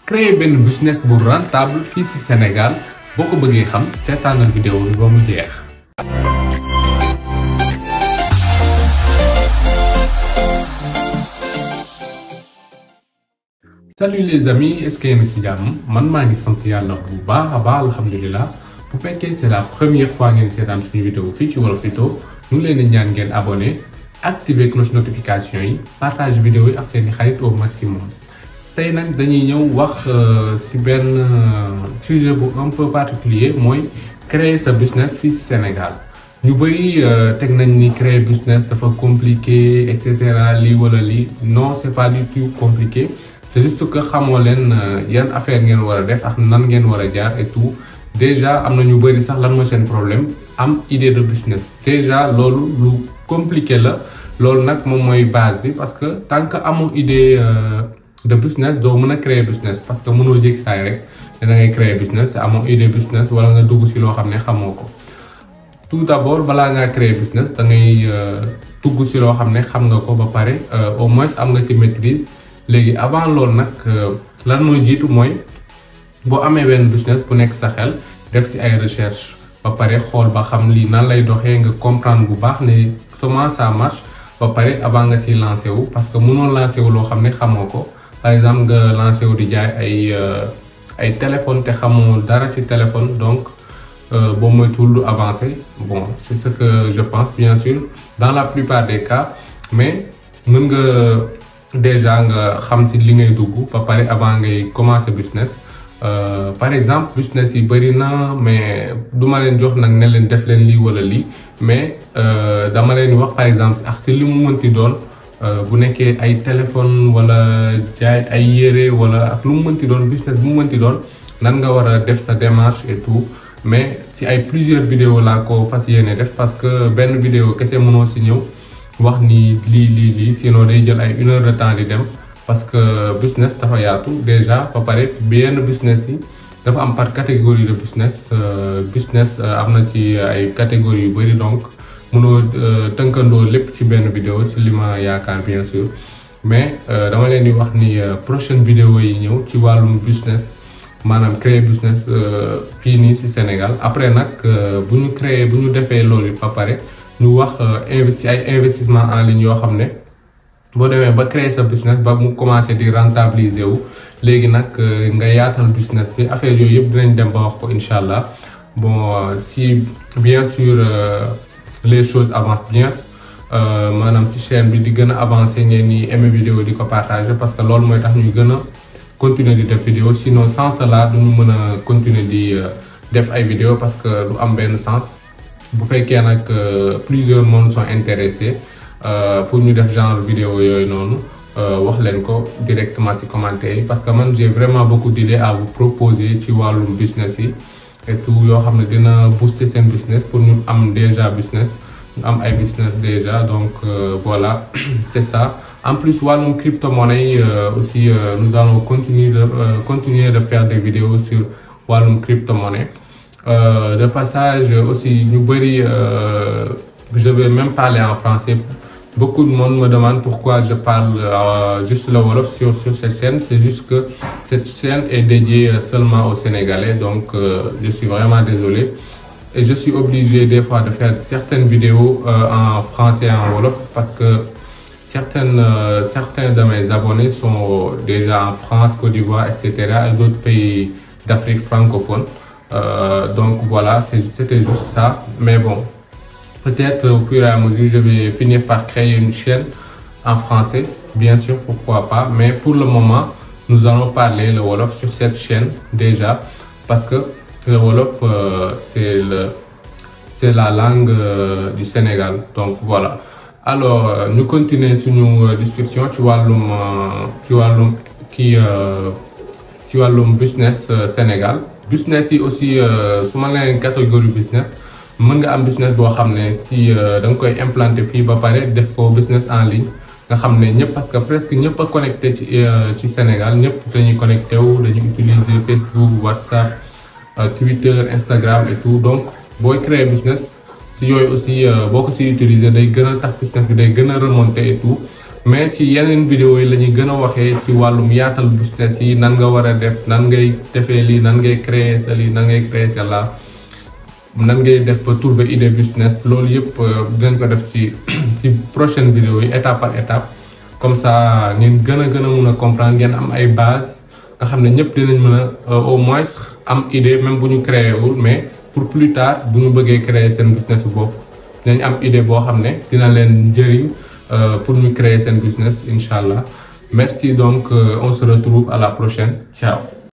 créer benn business bu rentable fii ci Sénégal boo ko bëggee xam seetaanal vidéo bi ba mu jeex. Salut les amis, est-ce que yéen a ci jàmm man maa ngi sant yàlla bu baax a baax alhamdulilah. bu fekkee c'est la première fois ngeen seetaan suñu vidéo fii ci Wolof Tuto ñu ngi leen di ñaan ngeen abonné activer cloche notification yi partage vidéo yi ak seeni xarit au maximum. tey nag dañuy ñëw wax ci benn sujet bu un peu particulier mooy créer sa business fii ci Sénégal. ñu bëri teg nañ ni créer business dafa compliqué et cetera lii wala lii non c'est pas du tout compliqué. C'est juste que xamoo leen yan affaire ngeen war a def ak nan ngeen war a jaar et tout déjà am na ñu bëri sax lan mooy seen problème am idée de business déjà loolu lu compliqué la loolu nag moom mooy base bi parce que tant que amoo idée de business doo mën a créer business parce que mënoo jég saay rek dana ngay créer business te amoo idée business wala nga dugg ci loo xam ne xamoo ko tout d'abord balaa ngaa créer business da ngay dugg ci loo xam ne xam nga ko ba pare au moins am nga ci maîtrise. léegi avant loolu nag lan mooy jiitu mooy boo amee benn business bu nekk sa xel def ci ay recherche ba pare xool ba xam lii nan lay doxee nga comprendre bu baax ne comment ça marche ba pare avant nga ci lancer wu parce que mënoo lancer wu loo xam ne xamoo ko par exemple nga lancer wu di jaay ay téléphone te xamoo dara ci téléphone donc boo moytuwul du avancer bon c'est ce que je pense bien sûr dans la plupart des cas mais mën nga déjà nga xam ci li ngay dugg ba pare avant ngay commencer business par exemple business yi bëri na mais duma leen jox nag ne leen def leen lii wala lii mais dama leen wax par exemple ak ci li mu mënti doon bu nekkee ay téléphone wala jaay ay yére wala ak lu mu mënti doon business bu mu mënti doon nan nga war a def sa démarche et tout mais ci ay plusieurs vidéos laa ko fas yéene def parce que benn vidéo kese mënoo ci ñëw wax ni lii sinon day jël ay 1 heure de temps di dem parce que business dafa yaatu déjà ba pare benn business yi dafa am par catégorie de business am na ci ay catégories yu bari donc mënoo tënkandoo lépp ci benn vidéo ci li ma yaakaar bien sûr mais dama leen di wax ni prochaine vidéo yi ñëw ci wàllum business maanaam créer business fii nii ci Sénégal après nag bu ñu defee loolu ba pare ñu wax ay investissement en ligne yoo xam ne boo demee ba créer sa business ba mu commencer di rentabiliser wu léegi nag nga yaatal business bi affaire yooyu yëpp dinañ dem ba wax ko incha allah bon si bien sûr les choses avancent bien maanaam ci chaîne bi di gën a avancer ngeen ni aimer vidéo di ko partager parce que loolu mooy tax ñuy gën a continuer di def vidéo sinon sans cela duñu mën a continuer di def ay vidéo parce que du am benn sens. bu fekkee nag plusieurs mondes sont intéressés pour ñu def genre vidéo yooyu noonu wax leen ko directement ci commentaire yi parce que man j'ai vraiment beaucoup d'idées à vous proposer ci wàllum business yi et tout yoo xam ne dina booster seen business pour ñu am déjà business ñu am ay business déjà donc voilà c'est ça. En plus wàllum crypto-monnaie aussi nous allons continuer de faire des vidéos sur wàllum crypto-monnaie. De passage aussi ñu bëri je vais même parler en français beaucoup de monde me demande pourquoi je parle juste le wolof sur cette chaîne c'est juste que cette chaîne est dédiée seulement aux Sénégalais donc je suis vraiment désolé et je suis obligé des fois de faire certaines vidéos en français et en wolof parce que certains de mes abonnés sont déjà en France, Côte d'Ivoire, etc. et d'autres pays d'Afrique francophone. Donc voilà, c'était juste ça. Mais bon, peut-être au fur et à mesure, je vais finir par créer une chaîne en français, bien sûr, pourquoi pas. Mais pour le moment, nous allons parler le Wolof sur cette chaîne déjà, parce que le Wolof, c'est la langue du Sénégal. Donc voilà. Alors, nous continuons sur nos discussions ci wàllum business Sénégal. Business yi aussi su ma leen catégorie business mën nga am business boo xam ne si da nga koy implanter fii ba pare def ko business en ligne nga xam ne ñëpp parce que presque ñëpp a connecté ci Sénégal ñëpp dañuy connecté wu dañuy utiliser Facebook WhatsApp Twitter Instagram et tout donc booy créer business si yooyu aussi boo ko si utiliser day gën a tax business bi day gën a remonter et tout mais ci yeneen vidéo yi la ñuy gën a waxee ci wàllum yaatal business yi nan nga war a def nan ngay defee lii nan ngay créer sa lii nan ngay créer sa la nan ngay def ba trouver idée business loolu yëpp dinañ ko def ci prochaine vidéo yi étape par étape comme ça ngeen gën a mun a comprendre ngeen am ay base nga xam ne ñëpp dinañ mën a au moins am idée même bu ñu créer wul mais pour plus tard bu ñu bëggee créer seen business bu bopp dinañ am idée boo xam ne dina leen njëriñ pour ñu créer seen business incha allah merci donc on se retrouve à la prochaine ciao.